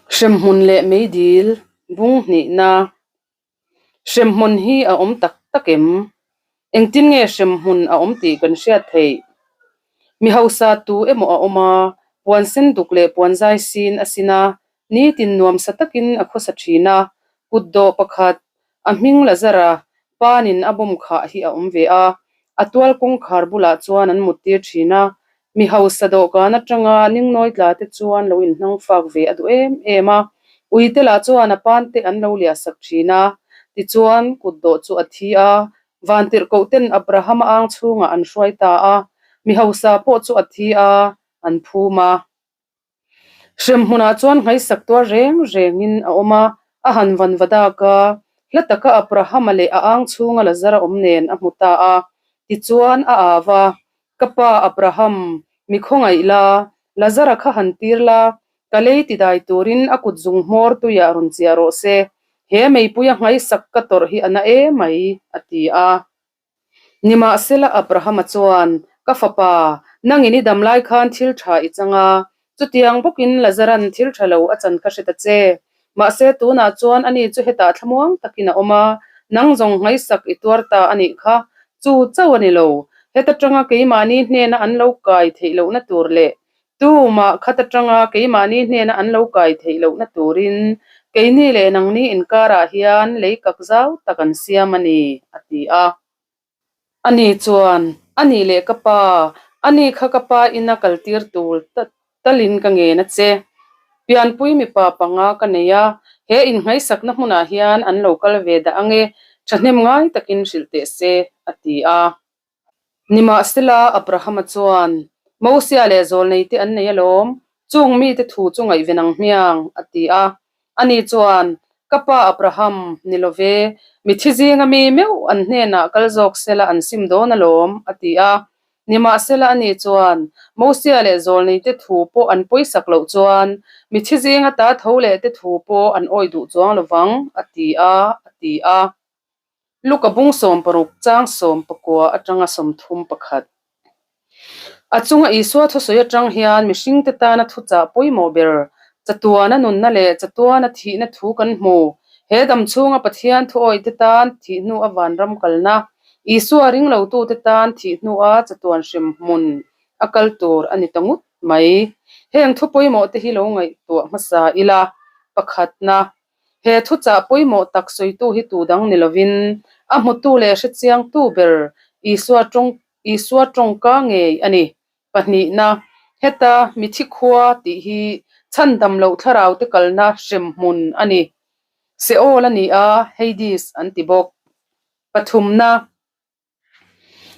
Hremhmun leh meidil bung hnihna. Hremhmun hi a awm tak tak em? Engtin nge hremhmun a awm tih kan hriat theih? Mi hausa tu emaw a awm a, puan sen duk leh puan zai sin a sin a, nitin nuamsa takin a khawsa thin a, kutdawh pakhat A hming Lazara panin a bawm khah hi a awm ve a, a tual kawngkhar bulah chuan an muttir thin a, mi hausa dawhkan atanga ningnawi tla te chuan lo inhnang fak ve a duh em em a, uite lah chuan a pan te an lo liah sak thin a, tichuan kutdawh chu a thi a, vantirhkoh ten Abrahama ang chhungah an hruai ta a, mi hausa pawh chu a thi a, an phum a. Hremhmunah chuan nghaisak tuar reng rengin a awm a, a han van va dak a, hla taka Abrahama leh a ang chhunga Lazara awm nen a hmu ta a. Tichuan a au a, Ka pa Abraham, mi khawngaih la, Lazara kha han tir la, ka lei ti dai turin a kut zung hmawr tuiah rawn chiah rawh se, he meipuia nghaisak ka tawrh hi a na emai, a ti a. Nimahsela Abrahama chuan, Ka fapa, nangin i dam lai khan thil tha i chang a, chutiang bawkin Lazaran thil tha lo a chan kha hre ta che. Mahse tunah chuan ani chu hetah thlamuang takin a awm a, nang zawng nghaisak i tuar ta a nih kha, chu chauh a ni lo. Heta tanga keimahni hnena an lo kai theih lohna tur leh Tumah khat atanga keimahni hnena an lo kai theih lohna turin keini leh nangni inkarah hian lei kak zau tak an siam a ni, a ti a. Ani chuan, Ani leh ka pa, ani kha ka pa ina kaltir tur talin ka ngen a che. Pianpui mipa panga ka nei a, he innghaisakna hmunah hian an lo kal ve dah ange, thahnem ngai takin hrilh teh se, a ti a. Nimahsela, Abrahama chuan, Mosia leh zawlneite an nei alawm, chung mite thu chu ngaihven ang hmiang, a ti a. Ani chuan, Ka pa Abraham, ni lo ve, mithi zinga mi meuh an hnenah kal zawk sela an sim dawn alawm, a ti a. Nimahsela ani chuan, Mosia leh zawlneite thu pawh an pawisak loh chuan, mithi zinga ta tho leh te thu pawh an awih duh chuang lo vang, a ti a, a ti a. Luka bung 16 chang 19 atanga 31. A chunga Isua thusawi atang hian mihringte tana thuchah pawimawh ber, chatuana nunna leh chatuana thihna thu kan hmu. He dam chhunga Pathian thuawihte tan thih hnu a vanram kalna, Isua ringlotute tan thih hnua chatuan hrem hmun a kal tur a ni ta ngut mai. Heng thu pawimawhte hi lo ngaihtuah hmasa ila, pakhatna, He thuchah pawimawh tak sawitu hi tu dang ni lovin, a hmutu leh hrechiangtu ber Isua tawng Isua tawngka ngei a ni. Pahnihna, heta mithi khua tih hi chhandam loh thlarau te kalna hremhmun a ni. Seol a ni a, Hades an ti bawk. Pathumna.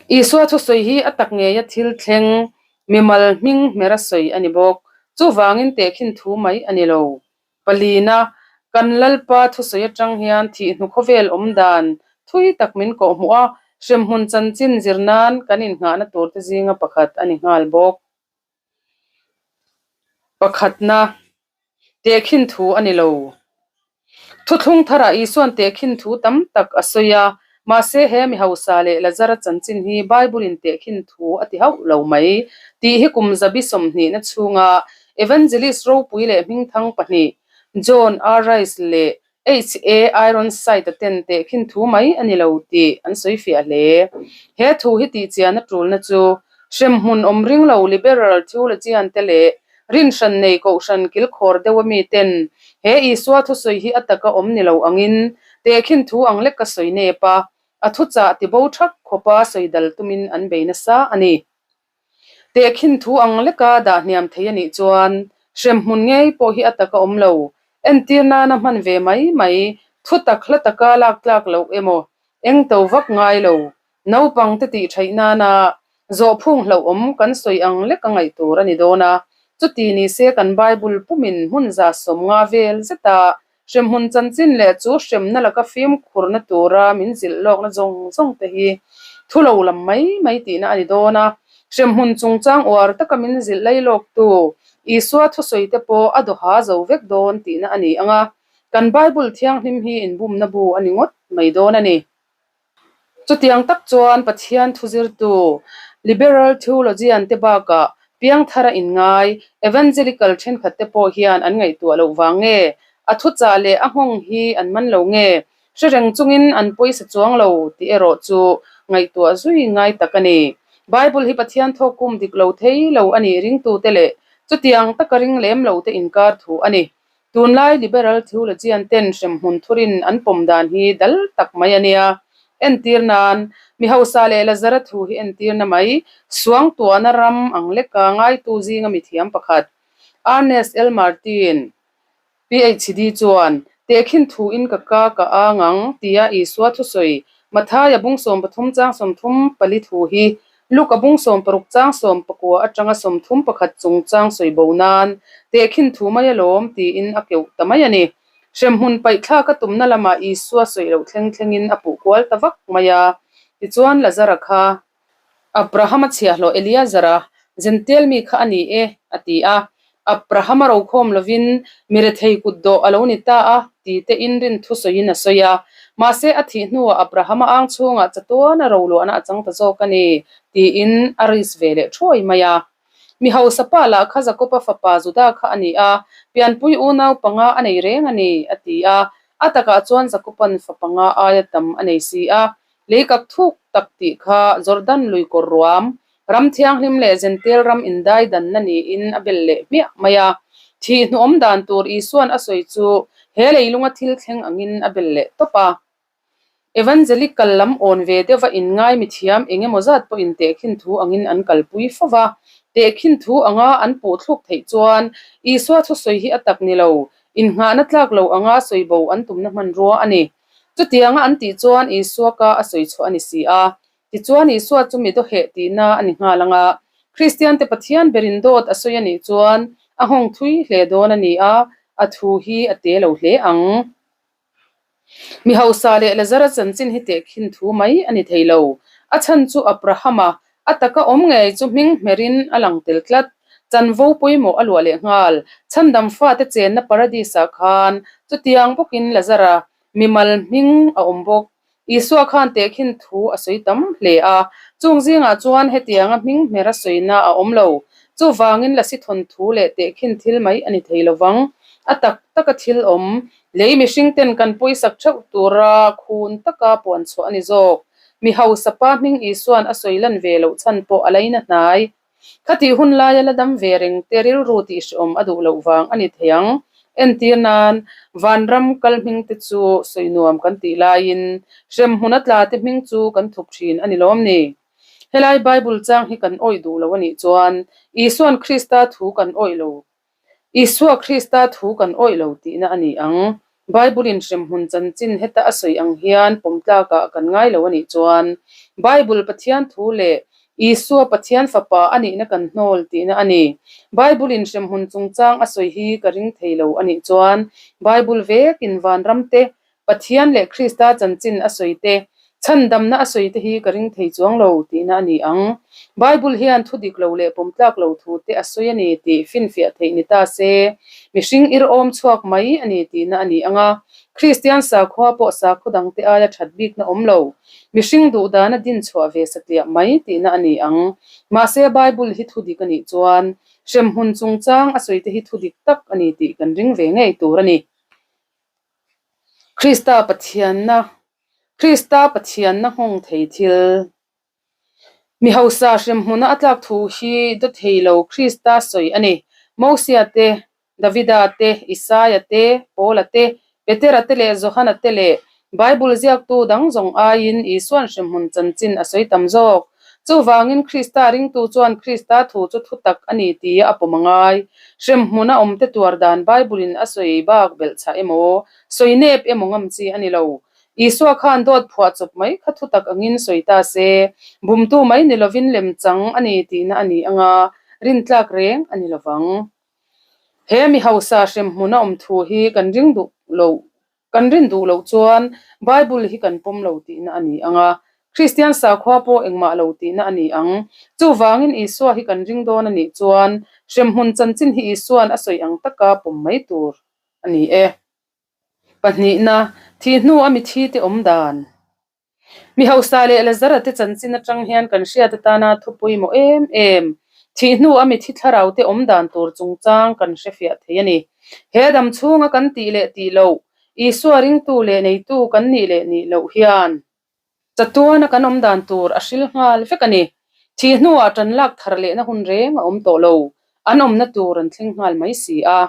Isua thusawi hi a tak ngeia thil thleng, mimal hming hmera sawi a ni bawk. Chuvangin tehkhin thu mai a ni lo. Palina, kan Lalpa thusawi atang hian thihhnu khawvel awm dan thui tak min kawhhmuh a, hremhmun chanchin zir nan kan innghahna turte zinga pakhat a ni nghal bawk. Pakhatna, Tehkhin thu a ni lo. Thuthlung tharah Isua'n tehkhin thu tam tak a sawi a, mahse he mi hausa leh Lazara chanchin hi Bible-in tehkhin thu a ti hauh lo mai tih hi kum zabi 20 na chhunga Evangelist ropui leh hmingthang pahnih John R. Rice leh HA Ironside-a ten tehkhin thu mai a ni lo tih an sawi fiah hle. He thu hi tihchian a tulna chu hremhmun awm ring lo liberal theologian te leh rinhran nei kohhran kilkhawr deuh a mi ten he Isua thusawi hi a taka awm ni lo angin tehkhin thu ang lek ka sawi nep a, a thuchah tibo thak khawpa sawi dal tumin an bei nasa a ni. Tehkhin thu ang leka dah hniam thei a nih chuan hremhmun ngei pawh hi a taka awm lo, entir nana hman ve mai mai, thu tak hla taka lak tlak loh emaw eng to vak ngai lo, naupang te tih theih nana zawhphung hlauhawm kan sawi ang leka ngaih tur a ni dawn a, chuti ni se kan Bible pumin hmun 150 vel zeta Hremhmun chanchin leh chu hremna laka fimkhurna tura min zilh lawkna zawng zawng te hi thu lo lam mai mai tihna a ni dawn a. Hremhmun chungchang uar taka min zilh lai lawktu Isua thusawi te pawh a dawha zo vek dawn tihna a ni ang a, kan Bible thianghlim hi inbumna bu a ni ngawt mai dawn a ni. Chutiang tak chuan Pathian thuzirtu, liberal theologian te bakah Piangthara inngai, Evangelical thenkhatte pawh hian an ngaihtuah loh vang nge? A thuchah leh a nghawng hi an man lo nge? Hre reng chungin an pawisa chuang lo tih erawh chu ngaihtuah zui ngai tak a ni. Bible hi Pathian thawkkum dik lo thei lo a nih ringtute leh chutiang taka ring lem lote inkar thu a ni. Tunlai liberal theologian ten hremhmun thurin an pawm dan hi dal tak mai a nia. Entir nan, mi hausa leh Lazara thu hi entirna mai, suangtuahna ram ang leka ngaitu zinga mithiam pakhat, Ernest L. Martin, PHD chuan, Tehkhin thuin ka ka ka ang ang, tia Isua thusawi Mathaia bung 13 chang 34 thu hi Luka bung 16 chang 19 atanga 31 chungchang sawi bo nan tehkhin thu mai alawm tiin a keuh ta mai a ni. Hremhmun paihthlak a tumna lamah Isua sawi loh thleng thlengin a puh kual ta vak mai a. Tichuan Lazara kha Abrahama chhiahhlawh Eliazara Jentail mi kha a ni e, a ti a. Abrahama rokhawm lovin mi rethei kutdawh a lo ni ta a, ti te in rin thu sawiin a sawi a. Mahse, a thih hnuah Abrahama ang chhungah chatuan a roluahna a chang ta zawk a ni, tiin a risk ve leh thuai mai a. Mi hausa pa lah kha Jakoba fapa Juda kha a ni a, pianpui unau panga a nei reng a ni, a ti a. A takah chuan Jakoba'n fa panga aia tam a nei si a, Lei kak thuk tak tih kha Jordan lui kawr ruam, ram thianghlim leh Jentail ram indai danna niin a bel leh hmiah mai a. Thih hnuawm dan tur Isua'n a sawi chu he leilunga thil thleng angin a bel leh tawp a. Evangelical lam awn ve deuha inngai mithiam eng emaw zat pawhin tehkhin thu angin an kalpui fo va. Tehkhin thu anga an puh thluk theih chuan Isua thusawi hi a tak ni lo, innghahna tlak lo anga sawi bo an tumna hmanrua a ni. Chutianga an tih chuan Isua ka a sawi chhuah a ni si a. Tichuan Isua chu mi dawheh tihna a ni nghal ang a. Kristiante Pathian berin dawt a sawi a nih chuan a nghawng thui hle dawn a ni a, a thu hi a te lo hle ang. Mi hausa leh Lazara chanchin hi tehkhin thu mai a ni thei lo. A chhan chu Abrahama A taka awm ngei chu hming hmerin a lang tel tlat. Chanvo pawimawh a luah leh nghal. Chhandam fate chenna Paradis-ah khan chutiang bawkin Lazara mimal hming a awm bawk. Isua khan tehkhin thu a sawi tam hle a, chung zingah chuan hetianga hming hmer a sawina a awm lo. Chuvangin lasi thawnthu leh tehkhin thil mai a ni thei lovang. A tak taka thil awm, lei mihringten kan pawisak theuh tura khun taka puan chhuah a ni zawk. Mi hausa pa hming Isua'n a sawi lan ve loh chhan pawh a laina hnai. Khatih hun laia la dam ve reng te rilru tih hrehawm a duh loh vang a ni thei ang. Entir nan, vanram kal hming te chu sawi nuam kan tih laiin hremhmun a tla te hming chu kan thup thin a ni lawm ni? Helai Bible chang hi kan awih duh lo a nih chuan Isua'n Krista thu kan awih lo Isua Krista thu kan awih lo tihna a ni ang. Bible-in hremhmun chanchin heta a sawi ang hian pawmtlakah kan ngai lo a nih chuan, Bible Pathian thu leh Isua Pathian Fapa a nihna kan hnawl tihna a ni. Bible-in hremhmun chungchang a sawi hi ka ring thei lo a nih chuan, Bible vekin vanram te Pathian leh Krista chanchin a sawi te, chhandamna a sawi te hi ka ring thei chuang lo tihna a ni ang. Bible hian thu dik lo leh pawmtlak lo thu te a sawi a ni tih finfiah theih ni ta se, mihring irhawm chhuak mai a ni tihna a ni ang a. Kristian sakhua pawh sakhaw dangte aia that bikna awm lo, mihring duhdana din chhuah ve satliah mai tihna a ni ang. Mahse Bible hi thu dik a nih chuan, hremhmun chungchang a sawi te hi thu dik tak a ni tih kan ring ve ngei tur a ni. Krista Pathianna Krista Pathianna nghawng thei thil Mi hausa hremhmuna a tlak thu hi daw thei lo Krista sawi a ni. Mosia te, Davida te, Isaia te, Paula te, Petera te leh Johana te leh Bible ziaktu dang zawng aiin Isua'n hremhmun chanchin a sawi tam zawk. Chuvangin Krista ringtu chuan Krista thu chu thutak a ni tia a pawm a ngai. Hremhmun a awmte tuar dan Bible-in a sawi bak belhchhah emaw, sawi nep emaw ngam chi a ni lo. Isua khan dawt phuah chawp mai kha thutak angin sawi ta se, bumtu mai ni lovin lemchang a ni tihna a ni anga rintlak reng a ni lovang. He mi hausa hremhmun a awm thu hi kan ring duh lo Kan rin duh loh chuan Bible hi kan pawm lo tihna a ni ang a, Kristian sakhua pawh engmah lo tihna a ni ang. Chuvangin Isua hi kan ring dawn a nih chuan hremhmun chanchin hi Isua'n a sawi ang taka pawm mai tur a ni e. Pahnihna, thih hnu a mithite awm dan. Mi hausa leh Lazara te chanchin atang hian kan hriat atana thu pawimawh em em. Thih hnu a mithi thlarau te awm dan tur chungchang kan hrefiah thei a ni. He dam chhunga kan tih leh tih loh, Isua ringtu leh neitu kan nih leh nih loh hian chatuana kan awm dan tur a hril nghal vek a ni. Thih hnuah tan lak thar lehna hun reng a awm tawh lo, an awmna tur an thleng nghal mai si a.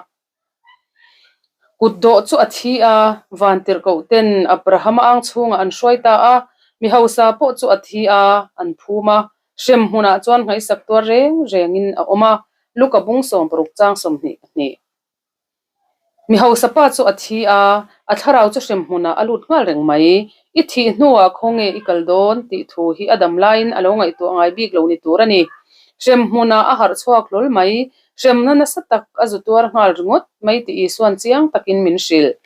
Kut dawh chu a thi a, vantirhkoh ten Abrahama ang chhungah an hruai ta a, mi hausa pawh chu a thi a, an phum a, hrem hmunah chuan ngaihsak tuar reng rengin a awm a, Luka bung 60 chang 22. Mi hausa pa chu a thi a, a thlarau chu hrem hmunah a lut nghal reng mai. I thih hnuah khawnge i kal dawn tih thu hi a dam laiin a lo ngaihtuah ngai bik lo ni tur a ni. Hrem hmunah a harh chhuak hlawl mai, Hremna nasa tak a zu tuar nghal ringawt mai tih Isuan chiang takin min hrilh.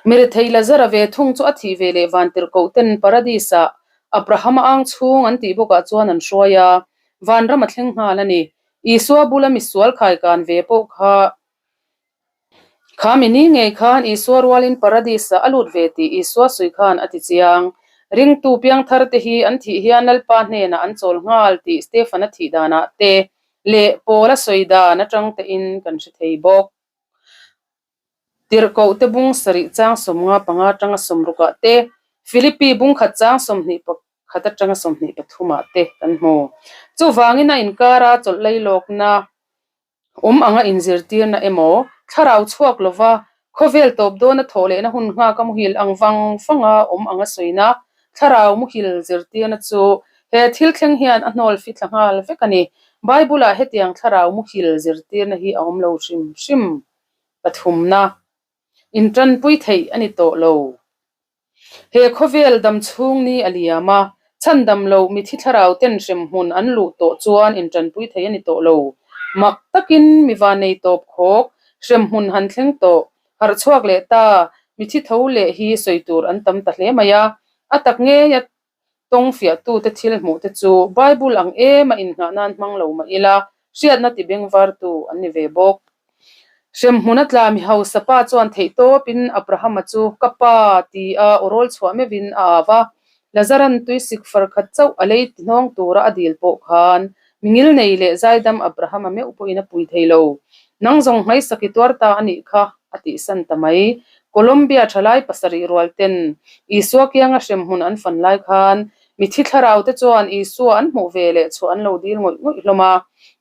Mirethei Lazara ve thung chu a thih ve leh vantirhkoh ten Paradis-ah Abrahama ang chhung an tih bawkah chuan an hruai a, vanram a thleng nghal a ni. Isua bula misual khaikan ve pawh kha Kha mi ni ngei khan Isua rualin Paradis-ah a lut ve tih Isua sawi khan a ti chiang. Ringtu piangthar te hi an thih hian Lalpa hnenah an chawl nghal tih Stefan-a thih danah te leh Paul-a sawi dan atang tein kan hre thei bawk. Tirhkoh te bung sarih chang 55 atanga 60 ah te, Philippi bung khat chang 21 atanga 23 ah te kan hmu. Chuvangin a inkara chawlh lailawkna Awm anga inzirtirna emaw, thlarau chhuak lova khawvel tawp dawna thawh lehna hun nghak a muhil ang vang vanga awm anga sawina thlarau muhil zirtirna chu he thil thleng hian a hnawl fithla nghal vek a ni. Bible-ah hetiang thlarau muhil zirtirna hi a awm lo hrim hrim. Pathumna, Intanpui theih a ni tawh lo. He khawvel dam chhung ni a liam a, chhandam loh mithi thlarau ten hremhmun an luh tawh chuan intanpui thei a ni tawh lo. Mak takin mi vanei tawp khawk, hremhmun han thleng tawh, harh chhuak leh ta, mithi tho leh hi sawi tur an tam ta hle mai a, a tak ngei a Tawng fiahtute thil hmuhte chu Bible ang em a innghah nan hmang lo mah ila, hriatna ti bengvartu an ni ve bawk. Hremhmun a tla mi hausa pa chuan theihtawpin Abrahama chu ka pa ti a aw rawl chhuah meuhin a au a. Lazaran tuisik far khat chauh a lei ti hnawng tura a dil pawh khan mi ngilnei leh zaidam Abrahama meuh pawhin a pui thei lo. Nang zawng hmaisak i tuar ta a nih kha, a tihsan ta mai. Colombia thalai pasarih rual ten Isua kianga hremhmun an fan lai khan mithi thlarau te chuan Isua an hmuh ve leh chhuah an lo dil ngawih ngawih hlawm a,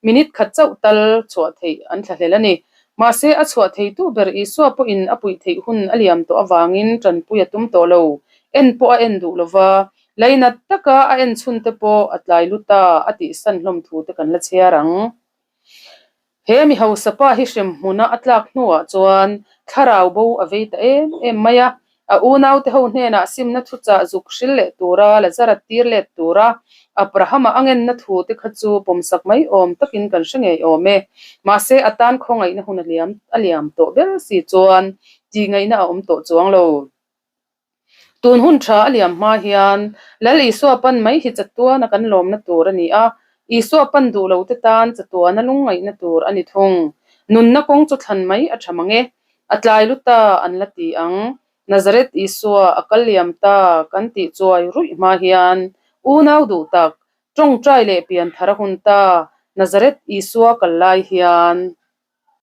minute khat chauh tal chhuah theih an thlahlel a ni. Mahse a chhuah theitu ber Isua pawhin a puih theih hun a liam tawh avangin tanpui a tum tawh lo, en pawh a en duh lova, lainat taka a en chhun te pawh a tlai lu ta a tihsan hlawm thu te kan la chhiar ang. He mi hausa pa hi hremhmuna a tlak hnuah chuan thlarau bo a vei ta em em mai a, a unaute ho hnenah simna thuchah zuk hril leh tura Lazara tir let tura Abrahama a ngenna thu te kha chu pawmsak mai awm takin kan hre ngei awm e. Mahse a tan khawngaihna hun a liam a liam tawh ber si chuan tihngaihna a awm tawh chuang lo. Tun hun tha a liam hma hian Lal Isua pan mai hi chatuana kan lawmna tur a ni a, Isua pan duh lo te tan chatuana lungngaihna tur a ni thung. Nunna kawng chu thlan mai a tha mang e. A tlai lu ta an la ti ang. Nazareth Isua a kal liam ta kan tih chuai ruih hma hian unau duh tak, tawngtai leh pianthar a hun ta Nazareth Isua kal lai hian.